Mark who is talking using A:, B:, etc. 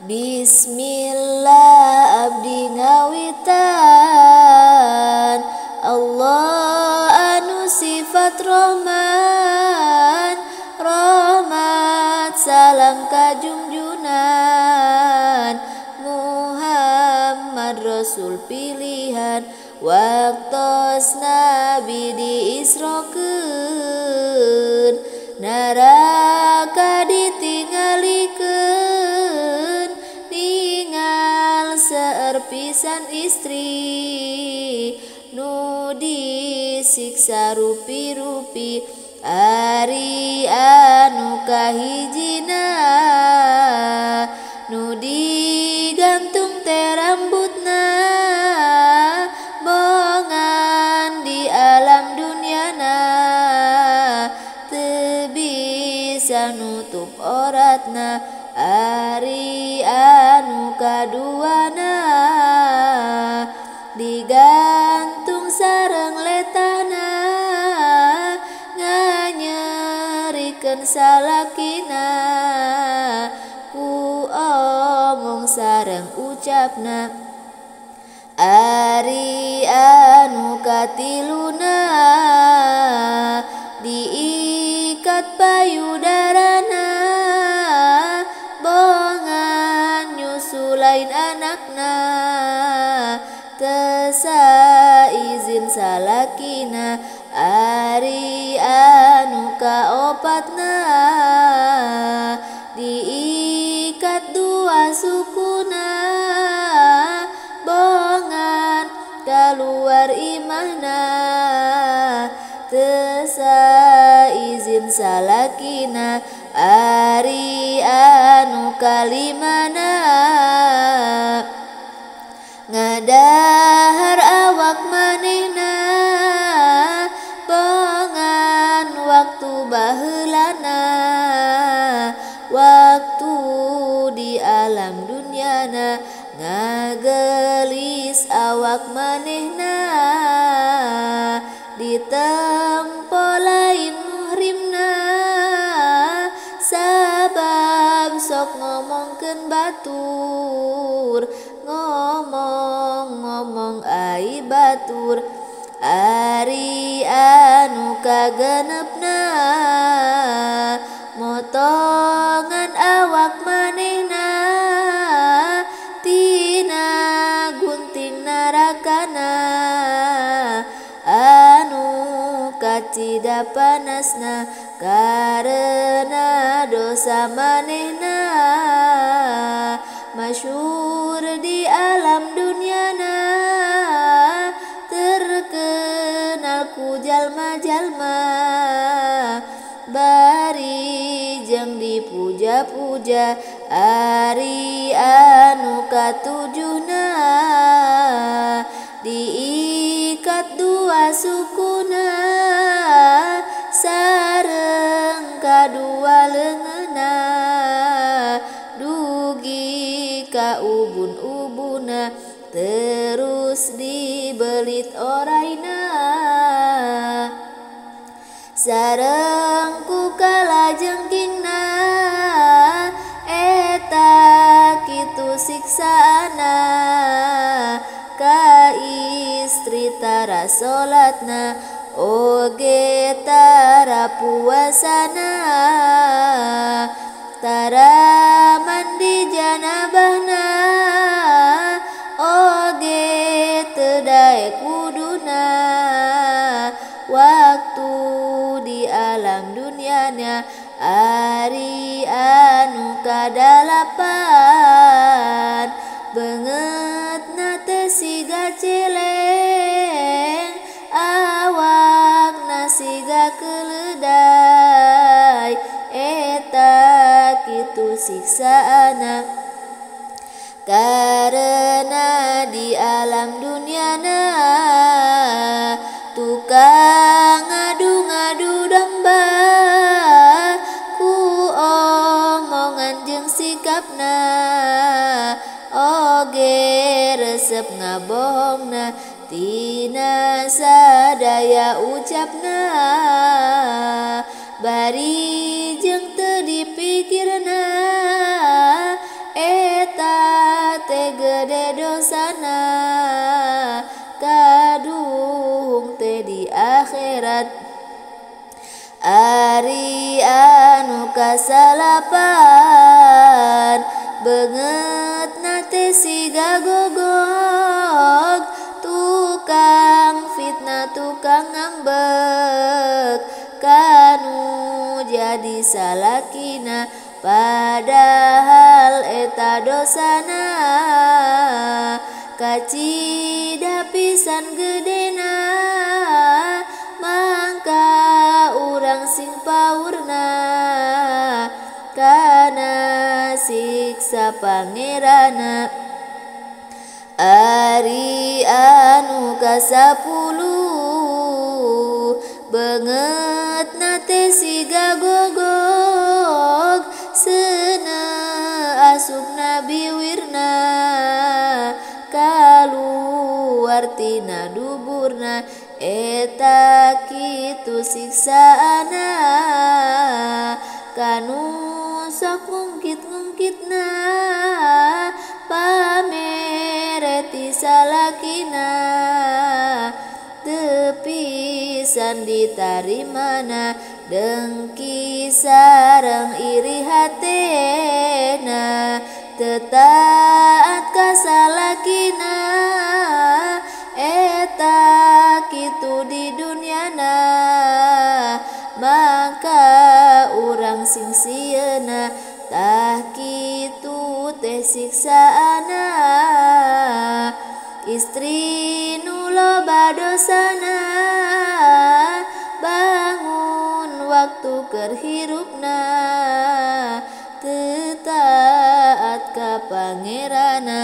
A: Bismillah abdi ngawitan, Allah anu sifat Rahman, rahmat salam kajungjunan Muhammad Rasul pilihan. Waktos Nabi diisrokeun, neraka ditinggalikeun, ningal seueur pisan istri nu disiksa rupi-rupi. Ari anu kahijina nu digantung teh rambutna, bongan di alam duniana teu bisa nutup oratna. Ari anu kaduana digantung sareng letahna, nganyerikeun salakina ku omong sareng ucapna. Ari anu katiluna diikat payudarana, bongan nyusu lain anakna teu saizin salakina. Ari anu kaopatna diikat dua sukuna, bongan kaluar imahna teu saizin salakina. Ari anu kalimana ngadahar awak manehna, bongan waktu baheulana, waktu di alam duniana ngagelis awak manehna, ditempo lain muhrimna, sabab sok ngomongkeun batur, ngomong-ngomong ai batur. Ari anu kagenepna motongan awak manehna, tina gunting narakana anu kacida panasna, karena dosa manehna masyhur di alam duniana, terkenal ku jalma-jalma, bari jeung dipuja-puja. Ari anu katujuhna diikat dua sukuna, sareng kadua leungeunna, dugi ka ubun-ubuna terus dibelit oraina, sareng ku kalajengkingna eta kitu siksaana, ka istri tara salatna oge tara puasana, tara mandi janabahna oge teu daek wuduna, waktu di alam duniana. Ari anu kadalapan beungeutna teh siga celeng, awakna siga keledai, eta kitu siksaana karena di alam duniana tukang ngadu-ngadu domba, ku omongan jeung sikapna oge resep ngabohongna, tina sadaya ucapna bari jeung teu dipikirna, eta kasalapan beungeutna teh siga gogog tukang fitnah tukang ngambek kanu jadi salakina padahal eta dosana kacida pisan gedena mangka urang sing paurna kana siksa pangerana. Ari anu kasapuluh beungeutna teh siga gogog seuneu asupna biwirna kaluar tina duburna eta kitu siksaana kanu sok ngungkit-ngungkitna pamere ti salakina teu pisan ditarimana dengki sareng iri hatena teu taat ka salakina eta kitu di dunyana maka urang sing sieuna tah kitu teh siksaana. Istri nu loba dosana bangun waktu keur hirupna teu taat ka pangeranna.